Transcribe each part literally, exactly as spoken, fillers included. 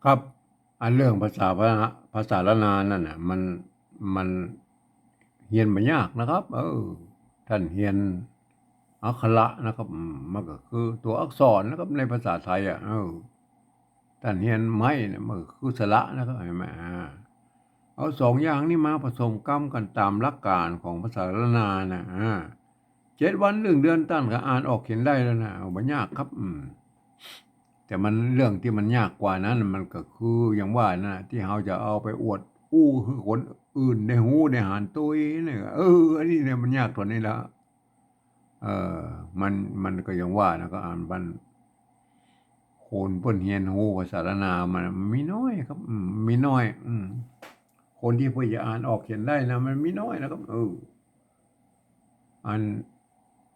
ครับ อันเรื่องภาษาพระ ภาษาล้านนานั่นน่ะ มัน มันเฮียนบ่ยากนะครับ เออ ต้านเฮียนอักขระนะครับ อืม มันก็คือตั๋วอักษรนะครับ ในภาษาไทยอ่ะ เออ ต้านเฮียนไม้เนี่ย มันก็คือสระนะครับ หันก่อ อ่า เอาสองอย่างนี้มาผสมก๊ำกั๋นต๋ามหลักก๋านของภาษาล้านนาน่ะ อ่า เจ็ดวันนึ่งเดือนต้านก็อ่านออกเขียนได้แล้วนะ เอาบ่ยากครับ อืม แต่มัน เรื่องตี้มันยากกว่านั้น มันก็คืออย่างว่านะ ตี้เฮาจะเอาไปอวดอู้หื้อคนอื่นได้ฮู้ได้หันตวยเนี่ย เออ อันนี้เนี่ยมันยากต๋วนี้ละ เออ มัน มันก็อย่างว่านะ ก็อ่านมัน คนเปิ้นเฮียนฮู้ภาษาล้านนามัน มันมีน้อยครับ อืม มีน้อย อืม คนตี้เปิ้นจะอ่านออกเขียนได้นะ มันมีน้อยนะครับ เออ อัน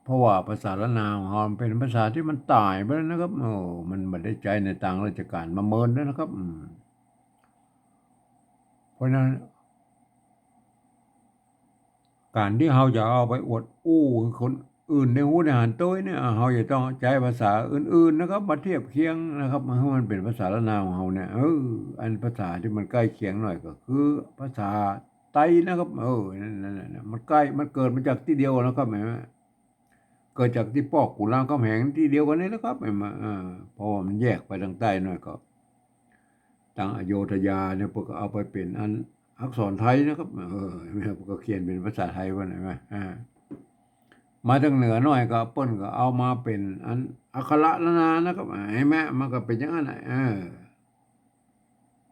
เพราะว่าภาษาล้านนาของเฮามันเป๋นภาษาตี้มันต๋ายไปแล้วนะครับ เออ มันบ่ได้ใจ๊ในตางราชก๋านมาเมินแล้วนะครับ อืม เพราะฉะนั้น ก๋านตี้เฮาจะเอาไปอวดอู้หื้อคนอื่นได้ฮู้ได้หันตวยเนี่ย เฮาจะต้องใจ๊ภาษาอื่นๆ นะครับ มาเทียบเคียงนะครับ หื้อมันเป๋นภาษาล้านนาของเฮาเนี่ย เออ อันภาษาตี้มันใก้เคียงหน่อยก็คือภาษาไตนะครับ เออ นั่น นั่น นั่น มันใก้ มันเกิดมาจากตี้เดียวนะครับ หันก่อ เกิดจากตี้ปอกกุ๋นรามคำแหงตี้เดียวกั๋นนี่แหละครับ หันก่อ เออ เพราะว่ามันแยกไปตางใต้หน่อยก็ ตางอโยธยาเนี่ย เปิ้นก็เอาไปเป๋นอันอักษรไทยนะครับ เออ เปิ้นก็เขียนเป๋นภาษาไทยว่า หันก่อ อ่า มาตางเหนือหน่อยก็ เปิ้นก็เอามาเป๋นอันอักขระล้านนานะครับ หันก่อ มันก็เป๋นอย่างนั้นน่ะ เออ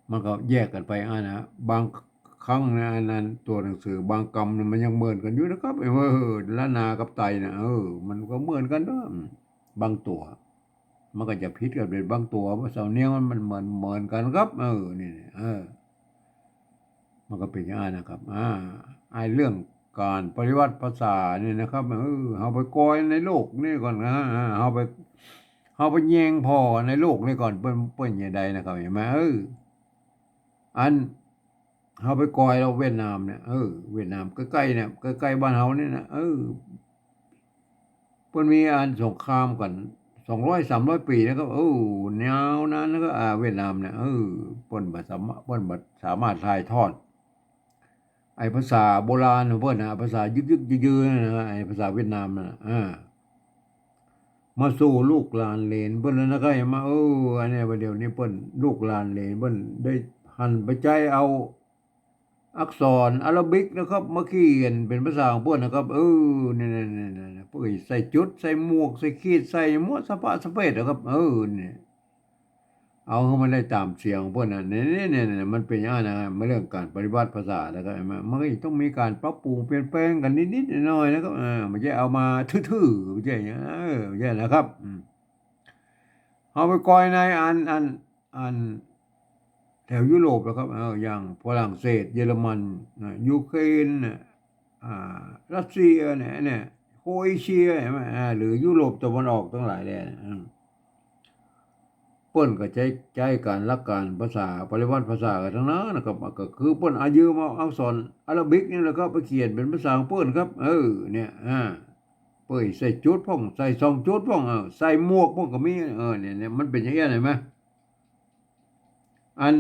มันก็แยกกั๋นไปอันนะ บางครั้งนะ อันนั้นตั๋วหนังสือบางกำเนี่ยมันยังเหมือนกั๋นอยู่นะครับ เออ ล้านนากับไตน่ะ เออ มันก็เหมือนกั๋นเนาะ บางตั๋ว มันก็จะผิดกั๋นเป๋นบางตั๋ว เพราะสำเนียงมัน มันเหมือน เหมือนกั๋นครับ เออ นี่ เออ มันก็เป๋นอย่างนั้นนะครับ อ่า ไอ้เรื่องก๋านปฏิวัติภาษานี่นะครับ เออ เฮาไปก่อยในโลกนี้ก่อนนะ อ่า เฮาไป เฮาไปแยงผ่อในโลกนี้ก่อน เปิ้น เปิ้นจะใดนะครับ หันก่อ เออ อัน เฮาไปก่อยแล้วเวียดนามเนี่ย เออ เวียดนามใก้ๆ เนี่ย ใก้ๆ บ้านเฮานี่นะ เออ เปิ้นมีอันสงครามกั๋น สองร้อยสามร้อย ปี๋นะครับ เออ ยาวนานนะครับ อ่า เวียดนามเนี่ย เออ เปิ้นบ่สามารถ เปิ้นบ่สามารถถ่ายทอด ไอ้ภาษาโบราณของเปิ้นน่ะ ภาษายึกๆ ยือๆ นั่นนะ ไอ้ภาษาเวียดนามน่ะ อ่า มาสู่ลูกหลานเหลนเปิ้นแล้วนะครับ หันก่อ เออ อันนี้บ่าเดี่ยวนี้เปิ้น ลูกหลานเหลนเปิ้นได้หันไปใจ๊เอาอักษรอาราบิกนะครับ มาเขียนเป๋นภาษาของเปิ้นนะครับ เออ เนี่ยๆๆๆ เปิ้นใส่จุด ใส่หมวก ใส่ขีด ใส่หมวกสะพะสะเปดนะครับ เออ เนี่ย เอาหื้อมันได้ต๋ามเสียงของเปิ้นน่ะ เนี่ยๆๆๆ มันเป๋นอย่างนั้นนะ มันเรื่องก๋านปฏิวัติภาษาแล้วก็ มัน มันก็ต้องมีก๋านปรับปรุงเปลี่ยนแปลงกั๋นนิดๆ หน่อยๆ นะครับ เออ บ่ใจ้เอามาทื่อๆ บ่ใจ้อย่างนั้น เออ บ่ใจ้นะครับ อืม เฮาไปก่อยในอัน อัน อันแถวยุโรปนะครับ เออ อย่างฝรั่งเศส เยอรมันน่ะ ยูเครนน่ะ อ่า รัสเซียเนี่ย เนี่ย โครเอเชีย หันก่อ อ่า หรือยุโรปตะวันออกตังหลายแดนน่ะ อืม เปิ้นก็ใจ๊ ใจ๊ก๋านหลักก๋านภาษา ปฏิวัติภาษากั๋นตังนั้นนะครับ ก็คือเปิ้นเอายืมเอาอักษรอาราบิกนี่แหละครับ ไปเขียนเป๋นภาษาของเปิ้นครับ เออ เนี่ย อ่า เปิ้นใส่จุดพ่อง ใส่สองจุดพ่อง เออ ใส่หมวกพ่องก็มี เออ เนี่ย เนี่ย มันเป๋นอย่างนี้ หันก่อ อัน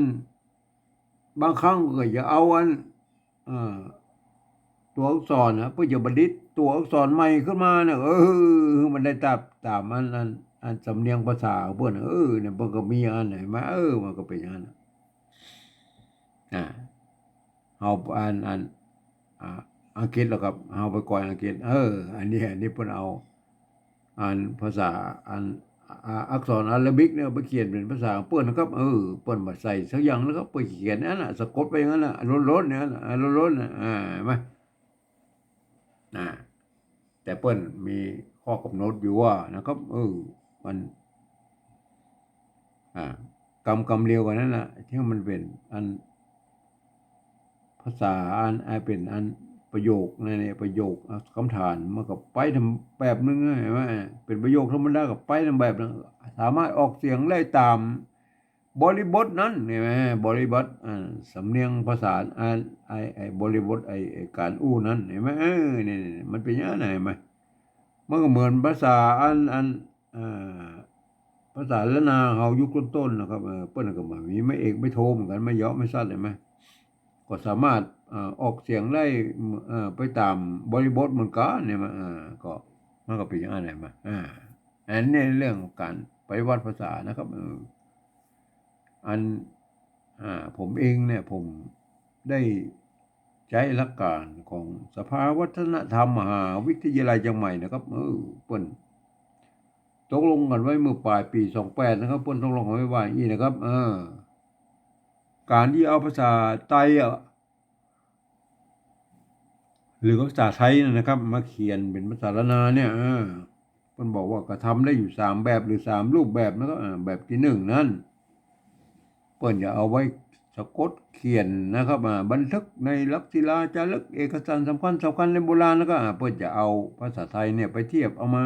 บางครั้งก็จะเอาอัน เอ่อ ตั๋วอักษรน่ะ เปิ้นจะประดิษฐ์ตั๋วอักษรใหม่ขึ้นมาน่ะ เออ มันได้ต๋าม ต๋ามอัน อัน อันสำเนียงภาษาของเปิ้นน่ะ เออ เนี่ย เปิ้นก็มีอัน หันก่อ เออ มันก็เป๋นอย่างนั้นน่ะ อ่า เฮาอัน อัน อ่า อังกฤษแล้วครับ เฮาไปก่อยอังกฤษ เออ อันนี้ อันนี้เปิ้นเอา อันภาษา อัน อ่า อักษรอาราบิกเนี่ย ไปเขียนเป๋นภาษาของเปิ้นนะครับ เออ เปิ้นบ่ใส่สักอย่างนะครับ เปิ้นเขียนอันนั้นน่ะ สะกดไปอย่างนั้นน่ะ ล้นๆ เนี่ยน่ะ ล้นๆ น่ะ อ่า หันก่อ อ่า แต่เปิ้นมีข้อกำหนดอยู่ว่านะครับ เออ มัน อ่า กำ กำเดียวกั๋นนั่นน่ะ ตี้มันเป๋นอัน ภาษาอัน อันเป๋นอันประโยคนั่นเนี่ย ประโยค อ่ะ กำถามมันก็ไปต๋ามแบบนึ่ง หันก่อ เป๋นประโยคธรรมดาก็ไปต๋ามแบบนึ่ง สามารถออกเสียงได้ต๋ามบริบทนั้น หันก่อ บริบท อ่า สำเนียงภาษา อัน ไอ้ ไอ้บริบท ไอ้ ไอ้ก๋านอู้นั้น หันก่อ เออ เนี่ย เนี่ย มันเป๋นอย่างนั้น หันก่อ มันก็เหมือนภาษาอัน อัน เอ่อ ภาษาล้านนาเฮายุคต้นๆ นะครับ เออ เปิ้นก็บ่มีไม้เอกไม้โทเหมือนกั๋น ไม้เยาะไม้สั้น หันก่อ ก็สามารถ เอ่อ ออกเสียงได้ เอ่อ ไปต๋ามบริบทเหมือนกั๋นเนี่ย มัน เอ่อ ก็ มันก็เป๋นอย่างนั้นหันก่อ อ่า อันนี้เรื่องของก๋านปฏิวัติภาษานะครับ เออ อัน อ่า ผมเองเนี่ย ผมได้ใจ๊หลักก๋านของสภาวัฒนธรรมมหาวิทยาลัยเจียงใหม่นะครับ เออ เปิ้นตกลงกั๋นไว้เมื่อป๋ายปี๋สองแปดนะครับ เปิ้นตกลงกั๋นไว้ว่าอย่างนี้นะครับ เออ ก๋านตี้เอาภาษาไตยอะ หรือภาษาไทยนั่นนะครับ มาเขียนเป๋นภาษาล้านนาเนี่ย เออ เปิ้นบอกว่าก็ทำได้อยู่สามแบบหรือสามรูปแบบนะครับ อ่า แบบตี้นึ่งนั้น เปิ้นจะเอาไว้สะกดเขียนนะครับ อ่า บันทึกในหลักศิลาจารึก เอกสารสำคัญสำคัญในโบราณ แล้วก็ อ่า เปิ้นจะเอาภาษาไทยเนี่ยไปเทียบเอามา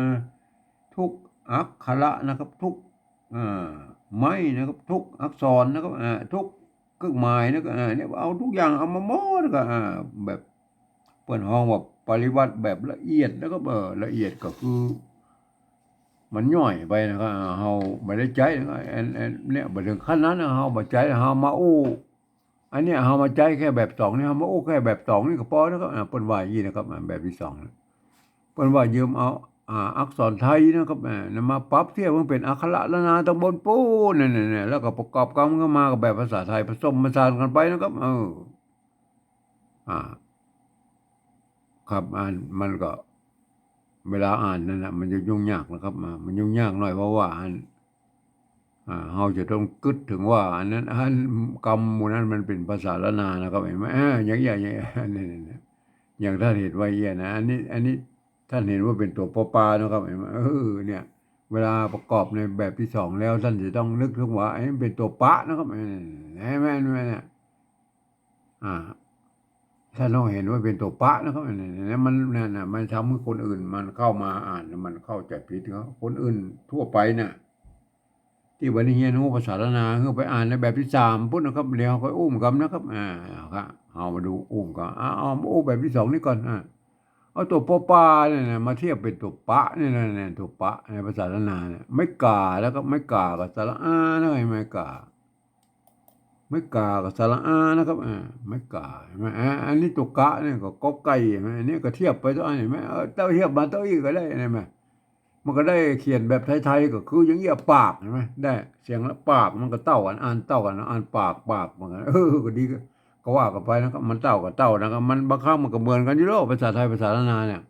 ทุกอักขระนะครับ ทุก อ่า ไม้นะครับ ทุกอักษรนะครับ อ่า ทุกเครื่องหมายนะครับ อ่า เนี่ย เอาทุกอย่างเอามาหมด แล้วก็ อ่า แบบ เปิ้นฮ้องว่าปฏิวัติแบบละเอียดนะครับ เออ ละเอียดก็คือ มันย่อยไปนะครับ อ่า เฮาบ่ได้ใจ๊นะครับ อัน อันเนี่ย บ่เถิงขั้นนั้นนะ เฮาบ่ใจ๊ เฮามาอู้ อันเนี้ยเฮามาใจ๊แค่แบบสองนี่ เฮามาอู้แค่แบบสองนี่ก็ปอนะครับ อ่า เปิ้นว่าอย่างนี้นะครับ อ่า แบบตี้สองนะ เปิ้นว่ายืมเอา อ่า อักษรไทยนะครับ อ่า มาปรับเทียบมันเป๋นอักขระล้านนาต๋างบนปู๊น นั่นๆๆ แล้วก็ประกอบกำขึ้นมากับแบบภาษาไทย ผสมผสานกั๋นไปนะครับ เออ อ่า ครับ อ่าน มันก็ เวลาอ่านนั่นน่ะ มันจะยุ่งยากนะครับ อ่า มันยุ่งยากหน่อย เพราะว่าอัน อ่า เฮาจะต้องกึ๊ดเถิงว่าอันนั้น อันกำหมู่นั้นมันเป๋นภาษาล้านนานะครับ หันก่อ อ่า อย่าง อย่าง อย่าง นี่ๆๆ อย่างต้านหันว่าเอี้ยนะ อันนี้ อันนี้ต้านหันว่าเป๋นตั๋วปอปานะครับ หันก่อ เออ เนี่ย เวลาประกอบในแบบตี้สองแล้ว ต้านจะต้องนึกเถิงว่า เอ๊ะ มันเป๋นตั๋วปะนะครับ เออ หันก่อ หันก่อ เนี่ย อ่า ต้านต้องหันว่าเป๋นตั๋วปะนะครับ เนี่ย เนี่ย มัน เนี่ย เนี่ย มันทำหื้อคนอื่นมันเข้ามาอ่าน มันเข้าใจ๋ผิดครับ คนอื่นทั่วไปน่ะ ตี้บ่ได้เฮียนฮู้ภาษาล้านนา หื้อไปอ่านในแบบตี้สามปู๊นนะครับ เดี๋ยวค่อยอู้กำนะครับ อ่า ครับ เฮามาดูอู้กำ อ่า เอามาอู้แบบตี้สองนี่ก่อน อ่า เอาตั๋วปอปาเนี่ยนะ มาเทียบเป๋นตั๋วปะเนี่ยนะ เนี่ย ตั๋วปะในภาษาล้านนาเนี่ย ไม้ก๋าแล้วก็ ไม้ก๋ากับสระอานะ ไม้ก๋า ไม้ก๋ากับสระอานะครับ อ่า ไม้ก๋า หันก่อ อ่า อันนี้ตั๋วกะเนี่ยก็กอไก่ หันก่อ อันนี้ก็เทียบไปตั๋วอัน หันก่อ เออ เต้าเทียบมาเต้าอี้ก็ได้ หันก่อ มันก็ได้เขียนแบบไทยๆ ก็คืออย่างเอี้ย ปาก หันก่อ ได้เสียงละปาก มันก็เต้ากั๋น อ่านเต้ากั๋น อ่านปาก ปาก มันก็ เออ ก็ดี ก็ ก็ว่ากั๋นไปนะครับ มันเต้าก็เต้านะครับ มันบางครั้งมันก็เหมือนกั๋นอยู่แล้ว ภาษาไทย ภาษาล้านนาเนี่ย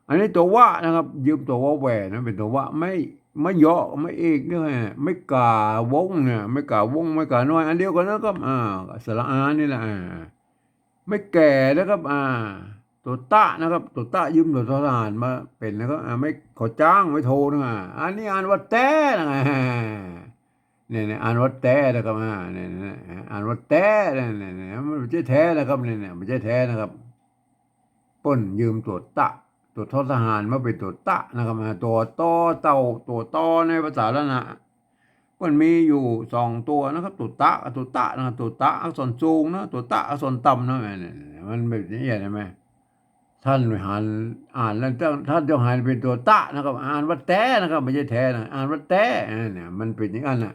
อันนี้ตั๋ววะนะครับ ยืมตั๋ววอแหวนนะ เป๋นตั๋ววะ ไม้ ไม้เยาะ ไม้เอกเนี่ย ไม้ก๋าวงเนี่ย ไม้ก๋าวง ไม้ก๋าน้อย อันเดียวกั๋นนะครับ อ่า สระอานี่แหละ อ่า ไม้แก่นะครับ อ่า ตั๋วตะนะครับ ตั๋วตะยืมตั๋วทอทหารมาเป๋นนะครับ อ่า ไม้ขอจ๊าง ไม้โทนะ อ่า อันนี้อ่านว่าแต๊นะ เนี่ยๆ อ่านว่าแต๊นะครับ อ่า เนี่ยๆ อ่านว่าแต๊ เนี่ยๆ มันบ่ใจ้แต๊นะครับ เนี่ยๆ บ่ใจ้แต๊นะครับ เปิ้นยืมตั๋วตะ ตั๋วทอทหารมาเป๋นตั๋วตะนะครับ อ่า ตั๋วตอเต่า ตั๋วตอในภาษาล้านนา เปิ้นมีอยู่สองตั๋วนะครับ ตั๋วตะกับตั๋วตะนะ ตั๋วตะอักษรสูงนะ ตั๋วตะอักษรต่ำนะ เนี่ยๆ มันแบบนี้หันก่อ ต้านหัน อ่านแล้วต้าน ต้านจะหันเป๋นตั๋วตะนะครับ อ่านว่าแต๊นะครับ บ่ใจ้แต๊นะ อ่านว่าแต๊ อ่า เนี่ย มันเป๋นอย่างนั้นน่ะ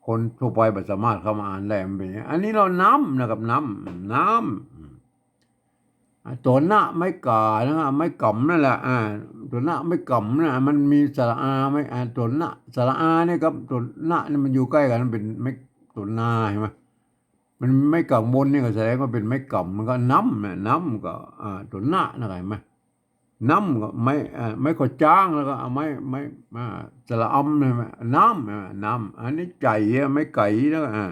คนทั่วไปบ่สามารถเข้ามาอ่านได้ มันเป๋นอย่างนั้น อันนี้ลอน้ำนะครับ น้ำ น้ำ อ่า ตั๋วนะ ไม้ก๋านะ ไม้ก๋ำนั่นแหละ อ่า ตั๋วนะ ไม้ก๋ำนะ มันมีสระอา ไม้ อ่า ตั๋วนะ สระอาเนี่ยกับตั๋วนะเนี่ยมันอยู่ใก้กั๋น มันเป๋นไม้ ตั๋วนา หันก่อ มันไม้ก๋ำบนนี่ก็แสดงว่าเป๋นไม้ก๋ำ มันก็น้ำนะ น้ำก็ อ่า ตั๋วนะนะ หันก่อ น้ำก็ไม้ อ่า ไม้ขอจ๊าง แล้วก็เอาไม้ ไม้ อ่า สระอำ หันก่อ น้ำ อ่า น้ำ อันนี้ใจ๋ อ่ะ ไม้ไก๋ แล้วก็ อ่า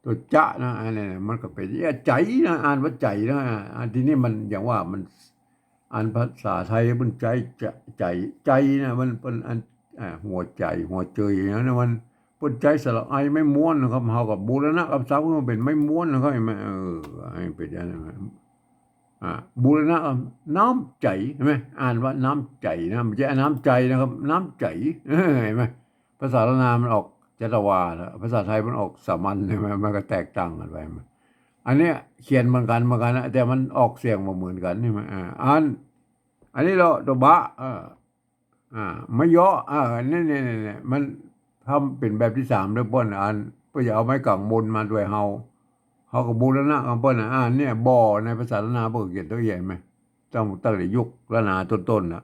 ตั๋วจะนะ อันนี้มันก็เป๋น เอี้ย ใจ๋นะ อ่านว่าใจ๋นะ อ่า อันตี้นี่มันอย่างว่ามัน อันภาษาไทยมันใจ๊จะ ใจ๋ ใจ๋นะ มันเป๋นอัน อ่า หัวใจ๋ หัวเจ๋ยนะ มันเปิ้นใจ๊สระไอไม้ม้วนนะครับ เฮาก็บูรณะกำศัพท์มันเป๋นไม้ม้วนนะครับ หันก่อ เออ หันเป๋นอย่างนั้นนะ อ่า บูรณะกำ น้ำใจ๋ หันก่อ อ่านว่าน้ำใจ๋นะ บ่ใจ้น้ำใจ๋นะครับ น้ำใจ๋ เออ หันก่อ ภาษาล้านนามันออกจัตวานะ ภาษาไทยมันออกสามัญ หันก่อ มันก็แตกต่างกั๋นไป อันเนี้ยเขียนเหมือนกั๋น เหมือนกั๋นนะ แต่มันออกเสียงบ่เหมือนกั๋น หันก่อ อ่า อัน อันนี้ลอตั๋วบะ เออ อ่า ไม้เยาะ อ่า เนี่ย เนี่ย เนี่ย เนี่ย มัน ถ้าเป๋นแบบตี้สามเด้อเปิ้น อัน เปิ้นจะเอาไม้ก๋างมนมาตวยเฮา เฮาก็บูรณะกับเปิ้นน่ะ อ่า เนี่ย บ่อ ในภาษาล้านนาเปิ้นก็เขียนตวยเอี้ย หันก่อ ตั้ง ตั้งแต่ยุคล้านนาต้นๆ น่ะ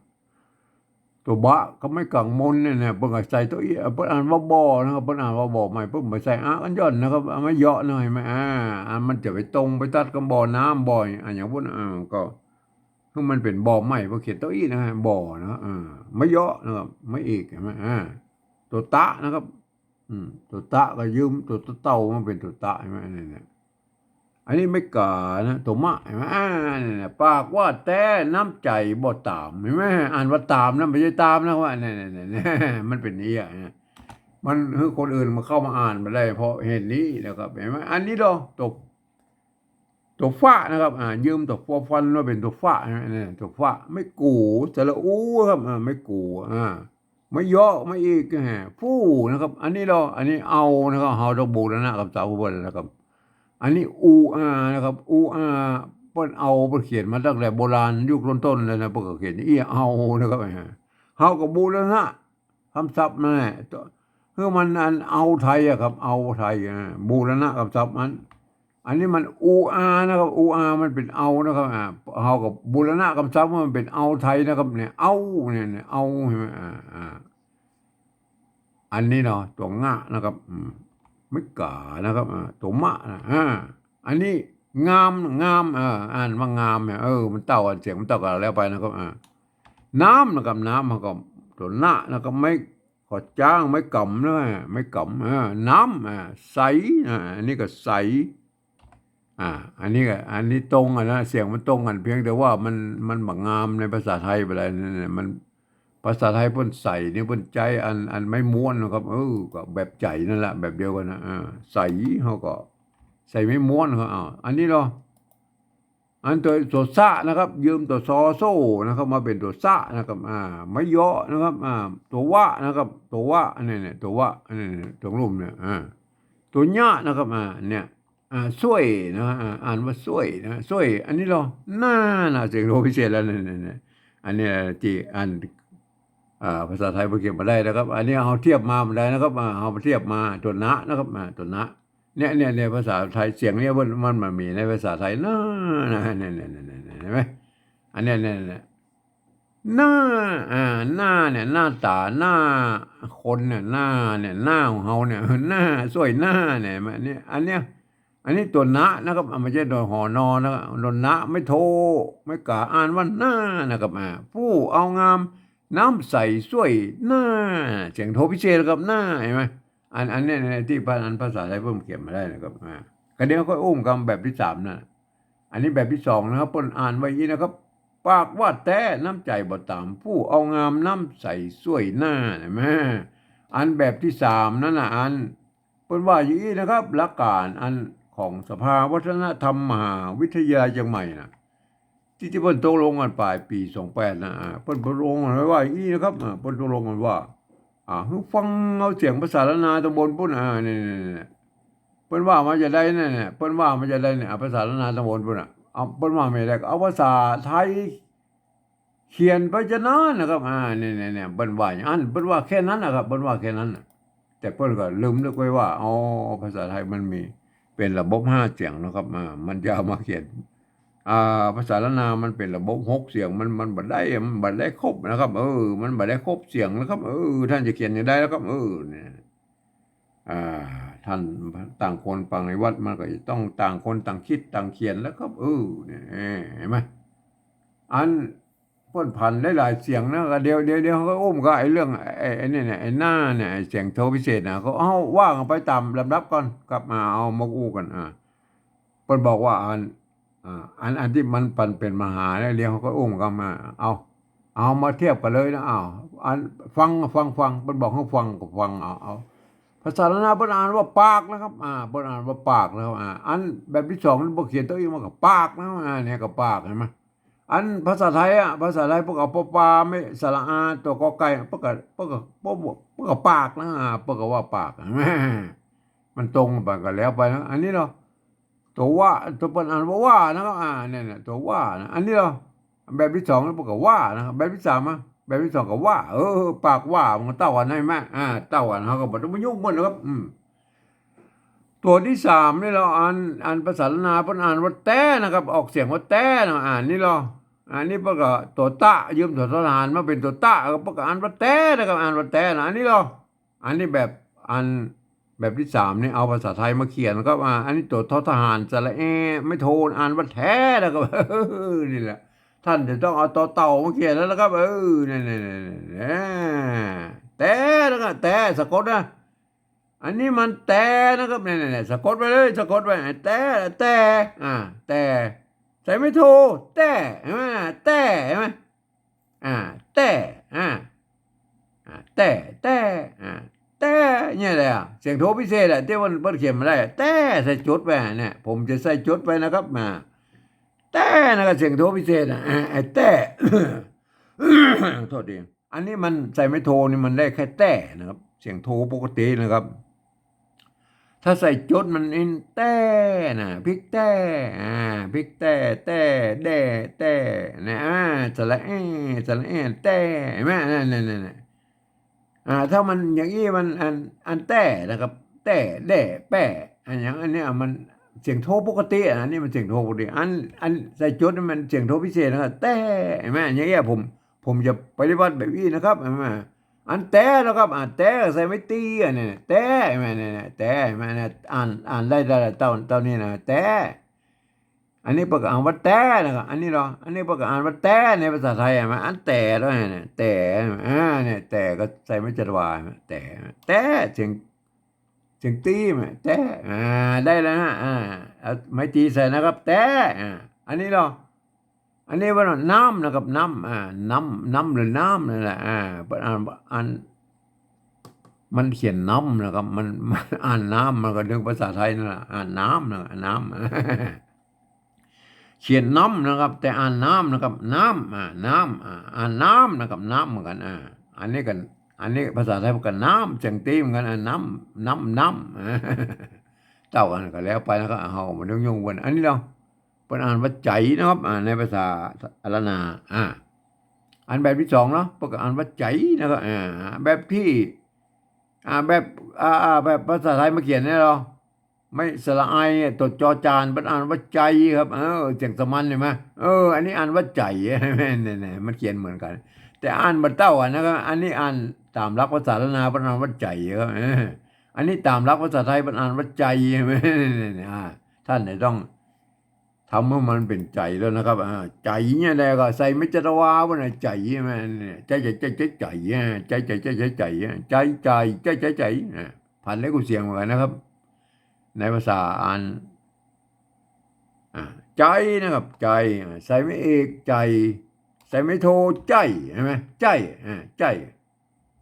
ตั๋วบะกับไม้ก๋างมนเนี่ย เนี่ย เปิ้นก็ใส่ตวยเอี้ย เปิ้นอ่านว่าบ่อนะครับ เปิ้นอ่านว่าบ่อใหม่ เปิ้นบ่ใส่อะกั๋นย่อนนะครับ เอาไม้เยาะหน่อย ไม้ อ่า อันมันจะไปตรงไปตัดกับบ่อน้ำ บ่ออะหยังปู้น อ่า ก็ คือมันเป๋นบ่อใหม่ เปิ้นเขียนตวยเอี้ยนะ บ่อนะ อ่า ไม้เยาะนะครับ ไม้เอก หันก่อ อ่า ตั๋วตะนะครับ อืม ตั๋วตะก็ยืมตั๋วเต่ามาเป๋นตั๋วตะ หันก่อ เนี่ย เนี่ย อันนี้ไม้ก๋านะ ตั๋วมะ หันก่อ อ่า เนี่ย เนี่ย ปากว่าแต๊น้ำใจ๋บ่ต๋าม หันก่อ อ่านว่าต๋ามนะ บ่ใจ้ตามนะ ว่า เนี่ย เนี่ย เนี่ย เนี่ย มันเป๋นอย่างอี้นะ มันหื้อคนอื่นมาเข้ามาอ่านบ่ได้ เพราะเหตุนี้นะครับ หันก่อ อันนี้ลอ ตั๋ว ตั๋วฟะนะครับ อ่า ยืมตั๋วฟอฟันมาเป๋นตั๋วฟะนะ เนี่ย ตั๋วฟะ ไม้กู๋ สระอูครับ อ่า ไม้กู๋ อ่า ไม้เยาะ ไม้เอก ฮะ ฟู่นะครับ อันนี้ลอ อันนี้เอานะครับ เฮาต้องบูรณะกับสาวเปิ้นนะครับ อันนี้อูอานะครับ อูอา เปิ้นเอา เปิ้นเขียนมาตั้งแต่โบราณยุคต้นๆ เลยนะ เปิ้นก็เขียนอี้เอานะครับ ฮะ เฮาก็บูรณะ กำศัพท์นั่นแหละ คือมันอันเอาไทยอะครับ เอาไทยอะ บูรณะกำศัพท์มัน อันนี้มันอูอานะครับ อูอามันเป๋นเอานะครับ อ่า เฮาก็บูรณะกำศัพท์มันเป๋นเอาไทยนะครับ เนี่ย เอา เนี่ย เนี่ย เอา หันก่อ อ่า อ่า อันนี้ลอ ตั๋วงะนะครับ อืม ไม้ก๋านะครับ อ่า ตั๋วมะนะ อ่า อันนี้งาม งาม เออ อ่านว่างามเนี่ย เออ มันเต้ากั๋น เสียงมันเต้ากั๋นแล้วไปนะครับ อ่า น้ำนะครับ น้ำ เฮาก็ตั๋วนะนะครับ ไม้ ขอจ้าง ไม้ก๋ำนะ ไม้ก๋ำ เออ น้ำ อ่า ใส อ่า อันนี้ก็ใส อ่า อันนี้ก็ อันนี้ตรงกั๋นนะ เสียงมันตรงกั๋น เพียงแต่ว่ามัน มันบ่งามในภาษาไทยไปแล้ว นั่นแหละ มัน ภาษาไทยเปิ้นใสนี่เปิ้นใจ๊อัน อันไม้ม้วนนะครับ เออ ก็แบบใจ๋นั่นแหละ แบบเดียวกั๋นนะ อ่า ใส เฮาก็ ใสไม้ม้วนครับ อ้าว อันนี้ลอ อันตั๋ว ตั๋วสะนะครับ ยืมตั๋วซอโซ่นะครับ มาเป๋นตั๋วสะนะครับ อ่า ไม้เยาะนะครับ อ่า ตั๋ววะนะครับ ตั๋ววะ อันนี้เนี่ย ตั๋ววะ อันนี้เนี่ย ตั๋วลุ่มเนี่ย อ่า ตั๋วเยียะนะครับ อ่า เนี่ย อ่า ซ่วยนะ อ่า อ่านว่าซ่วยนะ ซ่วย อันนี้ลอ หน้านะ เสียงโทพิเศษแล้ว เนี่ย เนี่ย เนี่ย อันนี้ตี้อ่าน อ่า ภาษาไทยเปิ้นเขียนบ่ได้นะครับ อันนี้เฮาเทียบมาบ่ได้นะครับ อ่า เฮามาเทียบมา ตั๋วนะนะครับ อ่า ตั๋วนะ เนี่ย เนี่ย เนี่ย ภาษาไทย เสียงเนี่ยมัน มันบ่มีในภาษาไทย หน้า นะ เนี่ย เนี่ย เนี่ย เนี่ย หันก่อ อันเนี้ย เนี่ย เนี่ย หน้า อ่า หน้าเนี่ย หน้าต๋า หน้าคนเนี่ย หน้าเนี่ย หน้าของเฮาเนี่ย หน้า ซ่วยหน้าเนี่ย มันเนี่ย อันเนี้ย อันนี้ตั๋วนะนะครับ อ่ะ บ่ใจ้ตั๋วหอนอนะครับ ตั๋วนะ ไม้โท ไม้ก๋า อ่านว่าหน้านะครับ อ่า ผู้เอางาม น้ำใสซ่วยหน้า เสียงโทพิเศษครับ หน้า หันก่อ อัน อันเนี้ย เนี่ย ตี้พา อันภาษาไทยเปิ้นเขียนบ่ได้นะครับ อ่า ก็เดี๋ยวค่อยอู้กำแบบตี้สามนะ อันนี้แบบตี้สองนะครับ เปิ้นอ่านว่าอี้นะครับ ปากว่าแต๊น้ำใจ๋บ่ต๋าม ผู้เอางามน้ำใสซ่วยหน้า หันก่อ อันแบบตี้สามนั่นน่ะ อัน เปิ้นว่าอย่างอี้นะครับ หลักก๋านอันของสภาวัฒนธรรมมหาวิทยาลัยเจียงใหม่น่ะ ตี้ ตี้เปิ้นตกลงกั๋นป๋ายปี๋สองแปดน่ะ อ่า เปิ้นตกลงกั๋นไว้ว่าอย่างอี้นะครับ อ่า เปิ้นตกลงกั๋นว่า อ่า หื้อฟังเอาเสียงภาษาล้านนาต๋างบนปู้น อ่า นี่ นี่ นี่ เปิ้นว่ามาจาใดเนี่ย เปิ้นว่ามาจาใดเนี่ย อ่า ภาษาล้านนาต๋างบนปู้นน่ะ เอา เปิ้นว่ามาจาใด ก็เอาภาษาไทย เขียนไปจานั้นนะครับ อ่า เนี่ย เนี่ย เนี่ย เปิ้นว่าอย่างนั้น เปิ้นว่าแค่นั้นนะครับ เปิ้นว่าแค่นั้นน่ะ แต่เปิ้นก็ลืมนึกไว้ว่า อ๋อ ภาษาไทยมันมีเป๋นระบบห้าเสียงนะครับ อ่า มันจะเอามาเขียน อ่า ภาษาล้านนามันเป๋นระบบหกเสียง มัน มันบ่ได้ มันบ่ได้ครบนะครับ เออ มันบ่ได้ครบเสียงนะครับ เออ ต้านจะเขียนจาใดแล้วครับ เออ เนี่ย อ่า ต้านต่างคนต่างในวัด มันก็จะต้องต่างคนต่างกึ๊ดต่างเขียนแล้วครับ เออ เนี่ย หันก่อ อันเปิ้นผันหลายๆ เสียงนะ ก็เดี๋ยว เดี๋ยว เดี๋ยวก็อู้กำไอ้เรื่อง ไอ้ ไอ้เนี่ย ไอ้หน้าเนี่ย ไอ้เสียงโทพิเศษน่ะ ก็เอาว่ากั๋นไปต๋ามลำดับก่อน กลับมาเอามาอู้กั๋น อ่า เปิ้นบอกว่าอัน อ่า อัน อันตี้มันปันเป๋นปัญหาเนี่ย เดี๋ยวก็อู้กำมา เอา เอามาเทียบกั๋นเลยนะ เอา อัน ฟัง ฟัง ฟัง เปิ้นบอกหื้อฟังก็ฟัง เอา เอา ภาษาล้านนาเปิ้นอ่านว่าปากนะครับ อ่า เปิ้นอ่านว่าปากนะครับ อ่า อันแบบตี้สองนี่เปิ้นเขียนตวยเอี้ยมาก็ปากนะครับ อ่า เนี่ยก็ปาก หันก่อ อันภาษาไทยอะ ภาษาไทยเปิ้นก็เอาปอปา ไม้สระอา ตั๋วกอไก่ เปิ้นก็ เปิ้นก็ เปิ้นก็ เปิ้นก็ปากนะ อ่า เปิ้นก็ว่าปาก มันตรงไปก็แล้วไปนะ อันนี้ลอ ตั๋วว่า ตั๋วเปิ้นอ่านว่าว่านะครับ อ่า เนี่ย เนี่ย ตั๋วว่านะ อันนี้ลอ แบบตี้สองนี่เปิ้นก็ว่านะครับ แบบตี้สามอะ แบ แบบตี้สองก็ว่า เออ ปากว่ามันก็เต้ากั๋นใช่ไหม อ่า เต้ากั๋น เฮาก็บ่ต้องไปยุ่งมันนะครับ อืม ตั๋วตี้สามนี่เนาะ อัน อันภาษาล้านนาเปิ้นอ่านว่าแต๊นะครับ ออกเสียงว่าแต๊นะ อ่านนี่เนาะ อันนี้เปิ้นก็ตั๋วตะ ยืมตั๋วทหารมาเป๋นตั๋วตะ เปิ้นก็อ่านว่าแต๊นะครับ อ่านว่าแต๊นะ อันนี้เนาะ อันนี้แบบ อัน แบบตี้สามนี่เอาภาษาไทยมาเขียนนะครับ อ่า อันนี้ตั๋วทอทหารสระแอ ไม้โท อ่านว่าแท้นะครับ นี่แหละ ต้านจะต้องเอาต่อเต่ามาเขียนแล้วนะครับ เออ นี่ๆๆๆ แต๊นะครับ แต๊ สะกดนะ อันนี้มันแต๊นะครับ นี่ๆๆ สะกดไว้เลย สะกดไว้ แต๊ แต๊ อ่า แต๊ ใส่ไม้โท แต๊ เห็นไหม แต๊ เห็นไหม อ่า แต๊ อ่า อ่า แต๊ แต๊ อ่า แต๊ เนี่ยแหละ เสียงโทพิเศษอะ ตี้มัน เปิ้นเขียนมาได้ แต๊ ใส่จุดไว้เนี่ย ผมจะใส่จุดไว้นะครับ อ่า แต๊นะครับ เสียงโทพิเศษอะ อ่า ไอ้แต๊ โทษที อันนี้มันใส่ไม้โทนี่มันได้แค่แต๊นะครับ เสียงโทปกตินะครับ ถ้าใส่จุดมันเอ็นแต๊นะ พริกแต๊ อ่า พริกแต๊ แต๊ แด้ แต๊ นะ อ่า สระแอ สระแอ แต๊ เห็นไหม นั่นๆๆๆ อ่า ถ้ามันอย่างอี้มันอัน อันแต๊นะครับ แต๊ แด้ แป๊ อันอย่างอันเนี้ยมันเสียงโทปกติอะ อันนี้มันเสียงโทปกติ อัน อันใส่จุดนี่มันเสียงโทพิเศษนะครับ แต๊ เห็นไหม อย่างเงี้ยผม ผมจะปฏิบัติแบบอี้นะครับ เห็นไหม อันแต๊นะครับ อ่า แต๊ใส่ไม้ตี้ อันนี้แต๊ เห็นไหม เนี่ยๆ แต๊ เห็นไหม เนี่ย อ่าน อ่านได้ ได้ ได้ เต้า เต้านี้นะ แต๊ อันนี้เปิ้นก็อ่านว่าแต๊นะครับ อันนี้เนาะ อันนี้เปิ้นก็อ่านว่าแต๊ในภาษาไทย เห็นไหม อันแต๊แล้วเนี่ย แต๊ อ่า เนี่ย แต๊ก็ใส่ไม้จัตวา แต๊ แต๊ เสียง เสียงตี้ แต๊ อ่า ได้แล้วนะ อ่า เอาไม้ตี้ใส่นะครับ แต๊ อ่า อันนี้เนาะ อันนี้ว่าน้ำนะครับ น้ำ อ่า น้ำ น้ำหรือน้ำนั่นแหละ อ่า เปิ้นอ่าน อ่าน มันเขียนน้ำนะครับ มัน มันอ่านน้ำ มันก็นึกภาษาไทยนั่นแหละ อ่านน้ำนะ น้ำ เขียนน้ำนะครับ แต่อ่านน้ำนะครับ น้ำ อ่า น้ำ อ่า อ่านน้ำนะครับ น้ำเหมือนกัน อ่า อันนี้กัน อันนี้ภาษาไทยเปิ้นก็น้ำ เสียงตี้เหมือนกัน อ่า น้ำ น้ำ น้ำ เต้ากั๋นก็แล้วไปนะครับ เฮาบ่ต้องยุ่งเปิ้น อันนี้เนาะ เปิ้นอ่านว่าใจ๋นะครับ อ่า ในภาษาล้านนา อ่า อันแบบตี้สองเนาะ เปิ้นก็อ่านว่าใจ๋นะครับ อ่า แบบตี้ อ่า แบบ อ่า อ่า แบบภาษาไทยมาเขียนเนี่ยเนาะ ไม้สระไอเนี่ย ตั๋วจอจาน เปิ้นอ่านว่าใจ๋ครับ เออ เสียงสามัญเห็นไหม เออ อันนี้อ่านว่าใจ๋ เนี่ยๆ มันเขียนเหมือนกัน แต่อ่านบ่เต้ากั๋นนะครับ อันนี้อ่านต๋ามหลักภาษาล้านนา เปิ้นอ่านว่าใจ๋ครับ เออ อันนี้ต๋ามหลักภาษาไทย เปิ้นอ่านว่าใจ๋ เห็นไหม เนี่ยๆ อ่า ต้านจะต้อง ทำหื้อมันเป๋นใจ๋แล้วนะครับ อ่า ใจ๋เนี่ยแหละ ก็ใส่ไม้จัตวาไว้นะ ใจ๋ แม่นเนี่ย ใจ๋ ใจ๋ ใจ๋ ใจ๋ ใจ๋ อ่า ใจ๋ ใจ๋ ใจ๋ ใจ๋ ใจ๋ อ่า ใจ๋ ใจ๋ ใจ๋ ใจ๋ ใจ๋ อ่า ผันได้กู้เสียงเหมือนกันนะครับ ในภาษาอ่าน อ่า ใจ๋นะครับ ใจ๋ อ่า ใส่ไม้เอก ใจ๋ ใส่ไม้โท ใจ๋ เห็นไหม ใจ๋ อ่า ใจ๋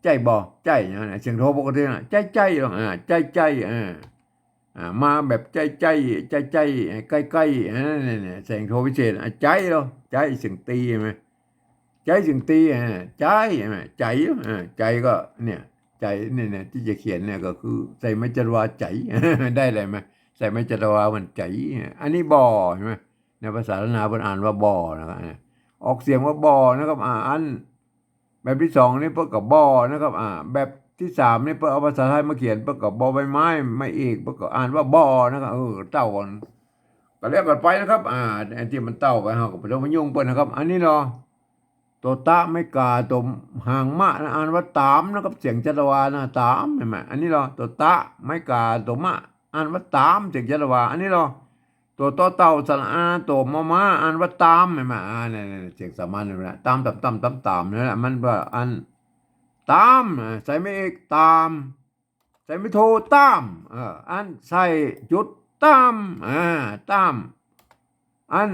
ใจ๋บ่ ใจ๋นะ เสียงโทปกตินะ ใจ๋ ใจ๋ลอง อ่า ใจ๋ ใจ๋ อ่า อ่า มาแบบใจ๋ ใจ๋ ใจ๋ ใจ๋ ใก้ ใก้ อ่า เนี่ยๆ เสียงโทพิเศษ อ่า ใจ๋ลอง ใจ๋ เสียงตี้เห็นไหม ใจ๋ เสียงตี้ อ่า ใจ๋ เห็นไหม ใจ๋ อ่า ใจ๋ก็เนี่ย ใจ๋เนี่ยๆ ตี้จะเขียนเนี่ยก็คือใส่ไม้จัตวา ใจ๋ ได้เลยไหม ใส่ไม้จัตวามันใจ๋ อันนี้บ่ เห็นไหม ในภาษาล้านนาเปิ้นอ่านว่าบ่นะครับ อ่า ออกเสียงว่าบ่นะครับ อ่า อัน แบบตี้สองนี่เปิ้นก็บ่นะครับ อ่า แบบตี้สามนี่เปิ้นเอาภาษาไทยมาเขียน เปิ้นก็บ่อใบไม้ ไม้เอก เปิ้นก็อ่านว่าบ่นะครับ เออ เต้ากั๋น ก็แล้วกั๋นไปนะครับ อ่า ไอ้ตี้มันเต้าไป เฮาก็บ่ต้องไปยุ่งเปิ้นนะครับ อันนี้เนาะ ตั๋วตะไม้กา ตั๋วหางมะนะ อ่านว่าต๋ามนะครับ เสียงจัตวานะ ต๋าม เห็นไหม อันนี้เนาะ ตั๋วตะไม้กา ตั๋วมะ อ่านว่าต๋าม เสียงจัตวา อันนี้เนาะ ตั๋วตอเต่าสระอา ตั๋วมอม้า อ่านว่าต๋าม เห็นไหม อ่า เนี่ยๆ เสียงสามัญเลยนะ ต๋าม ต๋าม ต๋าม ต๋าม ต๋าม นั่นแหละ มันว่าอัน ต๋าม อ่า ใส่ไม้เอก ต๋าม ใส่ไม้โท ต๋าม เออ อันใส่จุด ต๋าม อ่า ต๋าม อัน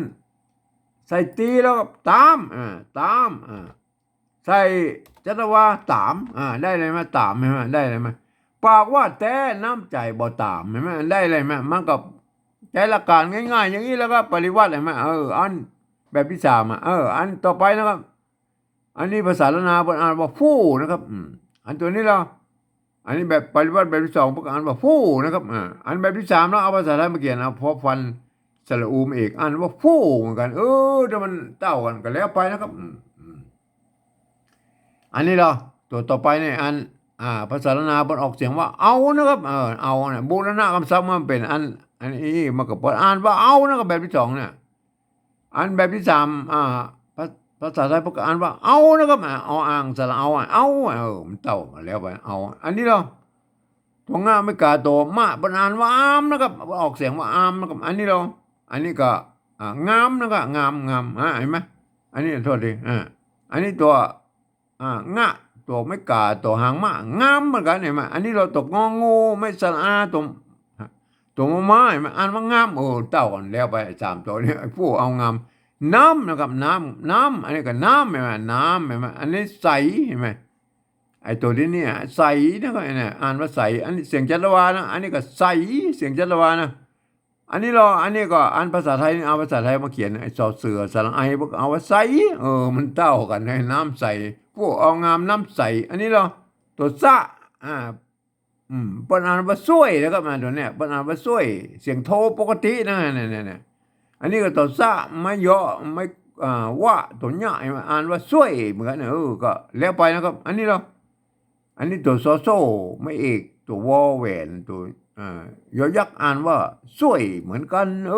ใส่ตี้แล้วก็ต๋าม อ่า ต๋าม อ่า ใส่จัตวา ต๋าม อ่า ได้เลยไหม ต๋าม เห็นไหม ได้เลยไหม ปากว่าแต๊ น้ำใจ๋บ่ต๋าม เห็นไหม ได้เลยไหม มันก็ใจ๊หลักก๋านง่ายๆ อย่างนี้แล้วก็ปฏิบัติ เห็นไหม เออ อันแบบตี้สามอ่ะ เออ อันต่อไปนะครับ อันนี้ภาษาล้านนาเปิ้นอ่านว่าฟู่นะครับ อืม อันตั๋วนี้เนาะ อันนี้แบบปฏิบัติแบบตี้สอง เปิ้นก็อ่านว่าฟู่นะครับ อ่า อันแบบตี้สามเนาะ เอาภาษาไทยมาเขียน เอา พอฟัน สระอู ไม้เอก อ่านว่าฟู่เหมือนกัน เออ ถ้ามันเต้ากั๋นก็แล้วไปนะครับ อืม อืม อันนี้ลอ ตั๋วต่อไปเนี่ย อัน อ่า ภาษาล้านนาเปิ้นออกเสียงว่า เอา นะครับ เออ เอาเนี่ย บูรณะกำศัพท์มันเป๋นอัน อันนี้มันก็เปิ้นอ่านว่า เอา นะครับ แบบตี้สองเนี่ย อันแบบตี้สาม อ่า ภา ภาษาไทยเปิ้นก็อ่านว่า เอา นะครับ อ่า ออ่างสระเอา อ่ะ เอา เออ มันเต้ากั๋นแล้วไป เอา อันนี้ลอ ตั๋วงะไม้ก๋าตั๋วมะ เปิ้นอ่านว่า อาม นะครับ ออกเสียงว่า อาม นะครับ อันนี้ลอ อันนี้ก็ อ่า งาม นะครับ งาม งาม อ่า หันก่อ อันนี้ โทษที อ่า อันนี้ตั๋ว อ่า งะ ตั๋วไม้ก๋าตั๋วหางมะ งามเหมือนกั๋น หันก่อ อันนี้ลอตั๋วงองู ไม้สระอา ตั๋ว ตั๋วมอม้า หันก่อ อ่านว่างาม โอ้ เต้ากั๋นแล้วไป สามตั๋วเนี่ย ผู้เอางาม น้ำ นะครับ น้ำ น้ำ อันนี้ก็น้ำ หันก่อ น้ำ หันก่อ อันนี้ใส หันก่อ ไอ้ตั๋วตี้เนี่ย ใส นะครับ เนี่ย อ่านว่าใส อันนี้เสียงจัตวานะ อันนี้ก็ใส เสียงจัตวานะ อันนี้ลอ อันนี้ก็อันภาษาไทยนี่ เอาภาษาไทยมาเขียน ไอ้ สอเสือ สระไอ เปิ้นก็เอาว่าใส เออ มันเต้ากั๋น ไอ้น้ำใส ผู้เอางามน้ำใส อันนี้ลอ ตั๋วสะ อ่า อืม เปิ้นอ่านว่าซ่วย นะครับ อ่า ตั๋วเนี่ย เปิ้นอ่านว่าซ่วย เสียงโทปกตินะ เนี่ย เนี่ย เนี่ย อันนี้ก็ตั๋วสะ ไม้ยอ ไม้ อ่า วะ ตั๋วเยียะ อ่านว่าซ่วยเหมือนกั๋น เออ ก็แล้วไปนะครับ อันนี้ลอ อันนี้ตั๋วซอโซ่ ไม้เอก ตั๋ววอแหวน ตั๋ว อ่า ยอยักษ์ อ่านว่าซ่วยเหมือนกั๋น เอ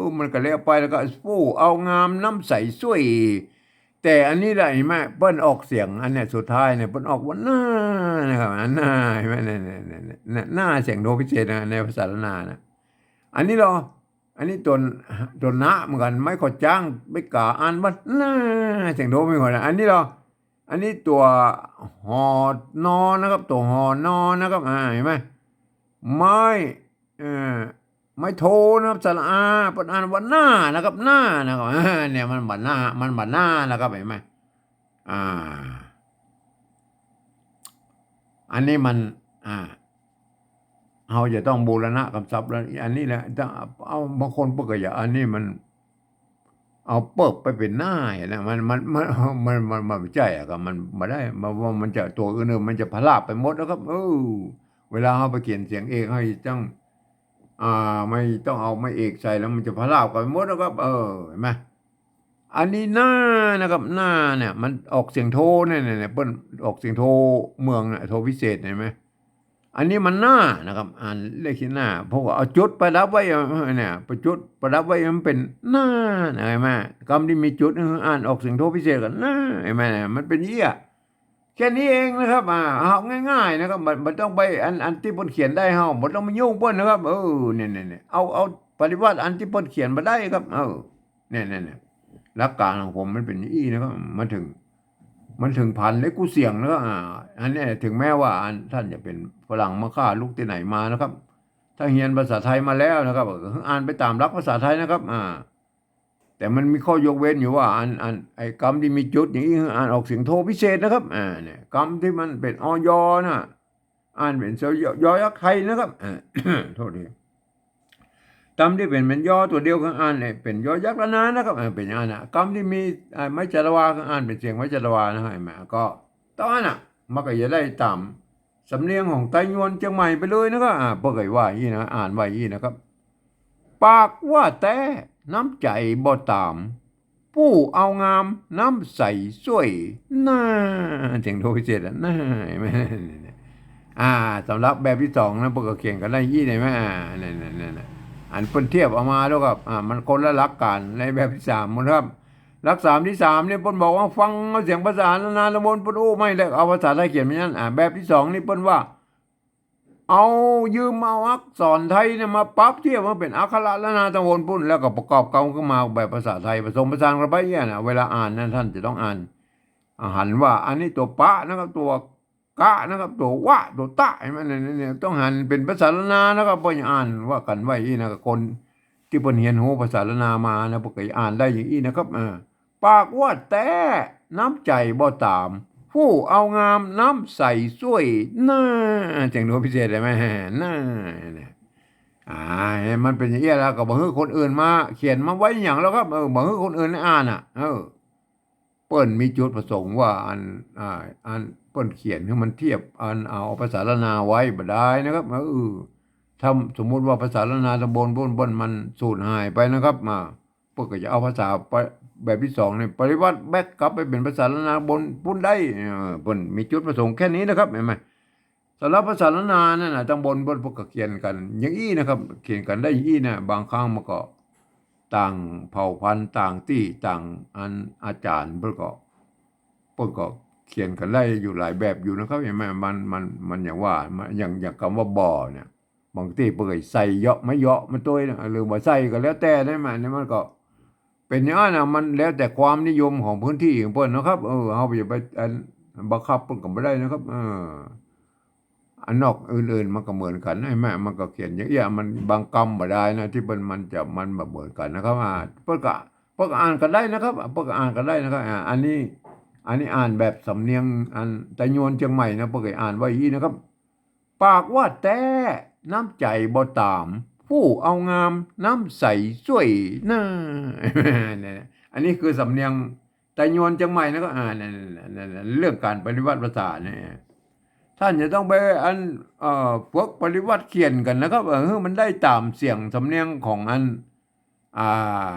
อ มันก็แล้วไป แล้วก็ผู้เอางามน้ำใสซ่วย แต่อันนี้ละ หันก่อ เปิ้นออกเสียง อันเนี้ยสุดท้ายเนี่ย เปิ้นออกว่าหน้า นะครับ อันหน้า หันก่อ เนี่ย เนี่ย เนี่ย เนี่ย หน้า เสียงโทพิเศษนะ ในภาษาล้านนานะ อันนี้ลอ อันนี้ตั๋ว ตั๋วนะเหมือนกั๋น ไม้ขอจ้าง ไม้ก๋า อ่านว่าหน้า เสียงโทไม่เหมือนกั๋น อันนี้ลอ อันนี้ตั๋วหอนอนะครับ ตั๋วหอนอนะครับ อ่า หันก่อ ไม้ เอ่อ ไม้โทนะครับ สระอา เปิ้นอ่านว่าหน้า นะครับ หน้า นะครับ อ่า เนี่ย มันบ่หน้า มันบ่หน้า นะครับ หันก่อ อ่า อันนี้มัน อ่า เฮาจะต้องบูรณะกำศัพท์แล้ว อันนี้แหละ ถ้าเอา บางคนเปิ้นก็อยาก อันนี้มัน เอาเปิ๊บไปเป๋นหน้าหันก่อ มัน มัน มัน มัน มัน มันบ่ใจ้อะครับ มันบ่ได้ มัน มัน มันจะ ตั๋วอื่นๆ มันจะพลาดไปหมดนะครับ เออ เวลาเฮาไปเขียนเสียงเอก เฮาจะต้อง อ่า ไม่ต้องเอาไม้เอกใส่แล้ว มันจะพลาดกั๋นไปหมดนะครับ เออ หันก่อ อันนี้หน้านะครับ หน้าเนี่ย มันออกเสียงโทเนี่ย เนี่ย เนี่ย เปิ้นออกเสียงโทเมืองเนี่ย โทพิเศษ หันก่อ อันนี้มันหน้านะครับ อ่านเลขที่หน้า เพราะว่าเอาจุดประดับไว้ เออ เนี่ย ไปจุดประดับไว้ มันเป๋นหน้า หันก่อ กำตี้มีจุด เออ อ่านออกเสียงโทพิเศษกั๋น หน้า หันก่อ มันเป๋นอี้อะ แค่นี้เองนะครับ อ่า เอาง่ายๆ นะครับ บ่ บ่ต้องไปอัน อันตี้เปิ้นเขียนได้ เฮาบ่ต้องไปยุ่งเปิ้นนะครับ เออ เนี่ย เนี่ย เนี่ย เอา เอาปริวาสอันตี้เปิ้นเขียนบ่ได้ครับ เออ เนี่ย เนี่ย เนี่ย หลักการของผมมันเป๋นอี้นะครับ มันเถิง มันเถิงผันและกู้เสียงนะครับ อ่า อันเนี้ย เถิงแม้ว่าอัน ต้านจะเป๋นฝรั่งมาก้าลุกตี้ไหนมานะครับ ถ้าเฮียนภาษาไทยมาแล้วนะครับ ก็อ่านไปต๋ามหลักภาษาไทยนะครับ อ่า แต่มันมีข้อยกเว้นอยู่ว่า อัน อัน ไอ้กำตี้มีจุดอย่างอี้ อ่านออกเสียงโทพิเศษนะครับ อ่า เนี่ย กำตี้มันเป๋น อยอ นะ อ่านเป๋น ยอ ยอยักษ์ไทยนะครับ อ่า โทษที กำตี้เป๋น เป๋นยอตั๋วเดียวก็อ่านเนี่ย เป๋นยอยักษ์ล้านนานะครับ อ่า เป๋นอย่างนั้นนะ กำตี้มี อ่า ไม้จัตวาก็อ่านเป๋นเสียงไม้จัตวานะครับ หันก่อ ก็เต้าอั้นน่ะ มันก็จะได้ต๋ามสำเนียงของไตยวนเจียงใหม่ไปเลยนะครับ อ่า เปิ้นก็ว่าอี้นะ อ่านว่าอี้นะครับ ปากว่าแต๊ น้ำใจ๋บ่ต๋าม ผู้เอางาม น้ำใสซ่วย หน้า เสียงโทพิเศษอะ หน้า หันก่อ อ่า สำหรับแบบตี้สองนะ เปิ้นก็เขียนกั๋นได้อี้ หันก่อ อ่า นั่นๆๆๆ อันเปิ้นเทียบเอามาแล้วก็ อ่า มันคนละหลักการในแบบตี้สามหมดครับ หลักสามตี้สามเนี่ย เปิ้นบอกว่าฟังเอาเสียงภาษาล้านนาตำบลปุ้นอู้ไม่ แล้วเอาภาษาไทยเขียนมาอย่างนั้น อ่า แบบตี้สองนี่เปิ้นว่า เอา ยืมเอาอักษรไทยเนี่ยมาปรับเทียบมาเป๋นอักขระล้านนาตำบลปุ้น แล้วก็ประกอบกำขึ้นมาแบบภาษาไทยผสมผสานกั๋นไปเนี่ยนะ เวลาอ่านนะ ต้านจะต้องอ่าน อ่า หันว่าอันนี้ตั๋วปะนะครับ ตั๋วกะนะครับ ตั๋ววะ ตั๋วตะ หันก่อ เนี่ย เนี่ย เนี่ย ต้องหันเป๋นภาษาล้านนานะครับ บ่อย่าอ่านว่ากั๋นไว้อี้นะ คนตี้เปิ้นเฮียนฮู้ภาษาล้านนามานะ เปิ้นก็อ่านได้อย่างอี้นะครับ อ่า ปากว่าแต๊ น้ำใจ๋บ่ต๋าม ผู้เอางาม น้ำใสซ่วย หน้า เสียงโทพิเศษ หันก่อ หน้า เนี่ย อ่า มันเป๋นอย่างอี้แล้ว ก็บ่หื้อคนอื่นมาเขียนมาไว้หยังแล้วครับ เออ บ่หื้อคนอื่นอ่านอ่ะ เออ เปิ้นมีจุดประสงค์ว่าอัน อ่า อันเปิ้นเขียนหื้อมันเทียบ อันเอาภาษาล้านนาไว้บ่ได้นะครับ เออ ถ้าสมมุติว่าภาษาล้านนาตำบลปุ้น ปุ้นมันสูญหายไปนะครับ อ่า เปิ้นก็จะเอาภาษาปะ แบบตี้สองเนี่ย ปริวรรตแบ็กกลับไปเป๋นภาษาล้านนาบนปู๊นได้ เออ เปิ้นมีจุดประสงค์แค่นี้นะครับ หันก่อ สำหรับภาษาล้านนานั่นน่ะ ตางบนเปิ้น เปิ้นก็เขียนกั๋นอย่างอี้นะครับ เขียนกั๋นได้อย่างอี้นะ บางครั้งมันก็ต่างเผ่าพันธุ์ ต่างตี้ ต่างอัน อาจ๋ารย์เปิ้นก็ เปิ้นก็เขียนกั๋นได้อยู่หลายแบบอยู่นะครับ หันก่อ มัน มัน มันอย่างว่า มัน อย่าง อย่างกำว่าบ่อเนี่ย บางตี้เปิ้นก็ใส่เยาะมาเยาะมาตวยนะ หรือบ่ใส่ก็แล้วแต่นะ มัน นี่มันก็เป๋นอย่างนั้นนะ มันแล้วแต่ความนิยมของพื้นที่ของเปิ้นนะครับ เออ เฮาอย่าไป อัน บังคับเปิ้นก็บ่ได้นะครับ เออ อันนอกอื่นๆ มันก็เหมือนกั๋น หันก่อ มันก็เขียนอย่างอี้ มันบางกำบ่ได้นะ ตี้เปิ้น มันจะ มันบ่เหมือนกั๋นนะครับ อ่า เปิ้นก็ เปิ้นก็อ่านกั๋นได้นะครับ เปิ้นก็อ่านกั๋นได้นะครับ อ่า อันนี้ อันนี้อ่านแบบสำเนียงอันไตยวนเจียงใหม่นะ เปิ้นก็อ่านว่าอย่างอี้นะครับ ปากว่าแต๊ น้ำใจ๋บ่ต๋าม ผู้เอางาม น้ำใสซ่วยนา เนี่ย อันนี้คือสำเนียงไตยวนเจียงใหม่นะครับ อ่า นั่นๆๆๆ เรื่องก๋านปริวรรตภาษาเนี่ย ต้านจะต้องไปอัน เอ่อ ฝึกปริวรรตเขียนกั๋นนะครับ เออ หื้อมันได้ต๋ามเสียงสำเนียงของอัน อ่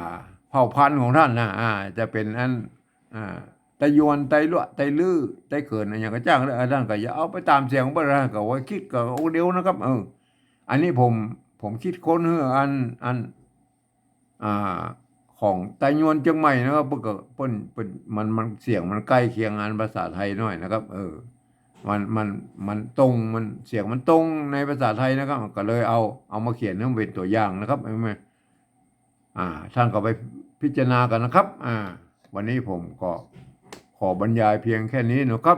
า เผ่าพันธุ์ของต้านนะ อ่า จะเป๋นอัน อ่า ไตยวน ไตลัว ไตลื้อ ไตเขิน อะหยังก็จ้างเต๊อะ ต้านก็อย่าเอาไปต๋ามเสียงเปิ้นนะ ก็ว่าคิดก็เอาเดียวนะครับ เออ อันนี้ผม ผมคิดค้นหื้ออัน อัน อ่า ของไตยวนเจียงใหม่นะครับ เปิ้นก็ เปิ้น เปิ้น มัน มันเสียงมันใก้เคียงอันภาษาไทยหน้อยนะครับ เออ มัน มัน มันตรง มัน เสียงมันตรงในภาษาไทยนะครับ ก็เลยเอา เอามาเขียนหื้อเป๋นตั๋วอย่างนะครับ หันก่อ อ่า ต้านก็ไปพิจารณากั๋นนะครับ อ่า วันนี้ผมก็ขอบรรยายเพียงแค่นี้นะครับ